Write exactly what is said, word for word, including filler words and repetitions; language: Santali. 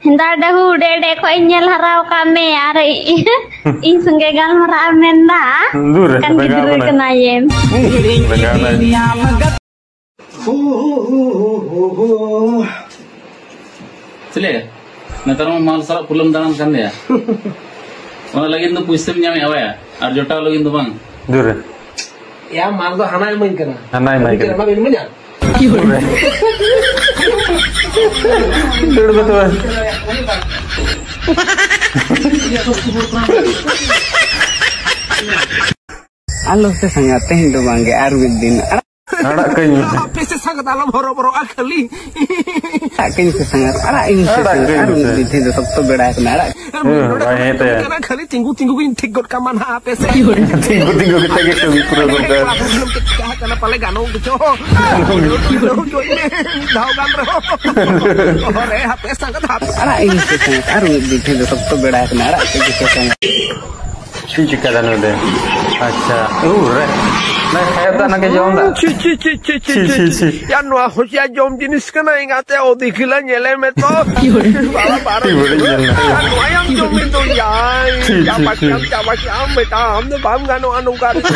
ᱦᱮᱸᱫᱟ ᱰᱟᱹᱦᱩ ᱰᱮ ᱰᱮ ᱠᱷᱚᱡ ᱤᱧ ᱧᱮᱞ ᱦᱟᱨᱟ ᱟᱠᱟᱫ ᱢᱮ ᱟᱨ ᱤᱧ ᱥᱚᱸᱜᱮ ᱜᱟᱞᱢᱟᱨᱟᱜ ᱮᱢ ᱢᱮᱱᱫᱟ᱾ ᱫᱩᱨ ᱨᱮ, ᱠᱟᱱ ᱵᱮᱸᱜᱟᱲ ᱜᱤᱫᱽᱨᱟᱹ ᱠᱟᱱᱟᱭ᱾ ᱠᱟᱱᱟᱭᱮᱢ᱾ ᱵᱮᱸᱜᱟᱲ ᱠᱟᱱᱟᱭ᱾ ᱪᱮᱞᱮ? ᱱᱮᱛᱟᱨ ᱢᱟ ᱢᱟᱞ ᱥᱟᱞᱟᱜ ᱯᱩᱞᱟᱹᱢ ᱫᱟᱬᱟᱱ ᱠᱟᱱ ᱜᱮᱭᱟ᱾ ᱚᱱᱟ ᱞᱟᱹᱜᱤᱫ ᱫᱚ ᱯᱩᱭᱥᱟᱹᱢ ᱧᱟᱢᱮᱫᱼᱟ ᱵᱟᱭᱟ, ᱟᱨ ᱡᱚᱴᱟᱣ ᱞᱟᱹᱜᱤᱫ ᱫᱚ ᱵᱟᱝ᱾ ᱫᱩᱨ ᱨᱮ᱾ ᱭᱟ, ᱢᱟᱞ ᱫᱚ ᱦᱟᱱᱟᱭ ᱤᱢᱟᱹᱧ ᱠᱟᱱᱟ᱾ ᱦᱟᱱᱟᱭ ᱤᱢᱟᱹᱧ ᱠᱟᱱᱟ᱾ ᱟᱢᱟᱜ ᱵᱤᱱ ᱤᱢᱟᱹᱧᱟ? ᱫᱟᱹᱲ ᱢᱮ ᱛᱚᱵᱮ᱾ ᱟᱞᱚ ᱥᱮ ᱥᱟᱸᱜᱟᱛ, ᱛᱮᱦᱮᱧ ᱫᱚ ᱵᱟᱝᱜᱮ, ᱟᱨ ᱢᱤᱫ ᱫᱤᱱ᱾ ᱟᱲᱟᱜ ᱠᱟᱹᱧ ᱢᱮ᱾ ᱟᱯᱮ ᱥᱮ ᱥᱟᱸᱜᱟᱛ ᱟᱞᱚᱢ ᱦᱚᱨᱚᱵᱚᱨᱚᱜᱼᱟ ᱠᱷᱟᱹᱞᱤ᱾ ᱟᱲᱟᱜ ᱠᱟᱹᱧ ᱥᱮ ᱥᱟᱸᱜᱟᱛ, ᱟᱲᱟᱜ ᱤᱧ ᱥᱮ ᱟᱲᱟᱜ ᱥᱟᱸᱜᱟᱛ, ᱠᱟᱹᱧ ᱟᱨ ᱢᱤᱫ ᱥᱮ᱾ ᱫᱤᱱ ᱛᱮᱦᱮᱧ ᱫᱚ ᱥᱚᱠᱛᱚ ᱵᱮᱲᱟ ᱠᱟᱱᱟ, ᱟᱲᱟᱜ᱾ ᱦᱮᱸ, ᱵᱟᱭ ᱦᱮᱸ ᱛᱟᱭᱟ᱾ ᱠᱷᱟᱹᱞᱤ ᱛᱤᱸᱜᱩ ᱛᱤᱸᱜᱩ ᱜᱤᱧ ᱴᱷᱤᱠ ᱜᱚᱫ ᱠᱟᱢᱟ ᱱᱟᱦᱟᱜ ᱟᱯᱮ ᱥᱮ᱾ ᱛᱤᱸᱜᱩ ᱛᱤᱸᱜᱩ ᱠᱟᱛᱮ ᱜᱮ ᱠᱟᱹᱢᱤ ᱯᱩᱨᱟᱹᱣ ᱜᱚᱫ ᱠᱟᱜᱼᱟ᱾ ᱪᱤᱠᱟᱹᱜ ᱠᱟᱱᱟ ᱯᱟᱞᱮ ᱜᱟᱱᱚᱜ ᱜᱮᱪᱚ᱾ ᱢᱤᱫ ᱫᱷᱟᱣ ᱜᱟᱱ ᱨᱮᱦᱚᱸ᱾ ᱦᱚᱨᱮ ᱦᱟᱯᱮ ᱥᱟᱸᱜᱟᱛ ᱦᱟᱯᱮ᱾ ᱟᱲᱟᱜ ᱤᱧ ᱥᱮ ᱥᱟᱸᱜᱟᱛ, ᱟᱨ ᱢᱤᱫ ᱫᱤᱱ ᱛᱮᱦᱮᱧ ᱫᱚ ᱥᱚᱠᱛᱚ ᱵᱮᱲᱟ ᱠᱟᱱᱟ, ᱟᱲᱟᱜ ᱠᱟᱹᱧ ᱥᱮ ᱥᱟᱸᱜᱟᱛ᱾ ᱪᱮᱫ ᱪᱤᱠᱟᱹ ᱫᱟ ᱱᱩᱭ ᱫᱚ? ᱟᱪᱪᱷᱟ, ᱩ ᱨᱮ᱾ ᱱᱩᱭ ᱠᱷᱟᱭᱚ ᱫᱚ ᱚᱱᱟ ᱜᱮ ᱡᱚᱢ ᱫᱟ᱾ ᱪᱤ, ᱪᱤ, ᱪᱤ, ᱪᱤ, ᱪᱤ, ᱪᱤ, ᱪᱤ, ᱪᱤ᱾ ᱪᱤ᱾ ᱭᱟ, ᱱᱚᱣᱟ ᱦᱚᱸ ᱪᱮᱫ ᱡᱚᱢ ᱡᱤᱱᱤᱥ ᱠᱟᱱᱟ? ᱮᱸᱜᱟᱛᱮ, ᱚ, ᱫᱮᱠᱷᱤᱞᱟ, ᱧᱮᱞᱮ ᱢᱮ ᱛᱚ᱾ ᱵᱟᱵᱟ, ᱵᱟᱨᱚ ᱴᱷᱤᱠ ᱵᱟᱹᱲᱤᱡ ᱧᱮᱞ ᱢᱮ᱾ ᱟᱨ ᱱᱚᱣᱟ ᱭᱟᱢ ᱡᱚᱢ ᱢᱮ ᱫᱚ, ᱭᱟ᱾ ᱪᱤ, ᱪᱤ, ᱪᱟᱵᱟ ᱪᱤ᱾ ᱠᱮᱫᱟᱢ, ᱪᱟᱵᱟ ᱠᱮᱫᱟᱢ, ᱵᱮᱴᱟ, ᱟᱢ ᱫᱚ ᱵᱟᱢ ᱜᱟᱱᱚᱜᱼᱟ ᱱᱚᱝᱠᱟ ᱨᱮᱫᱚ᱾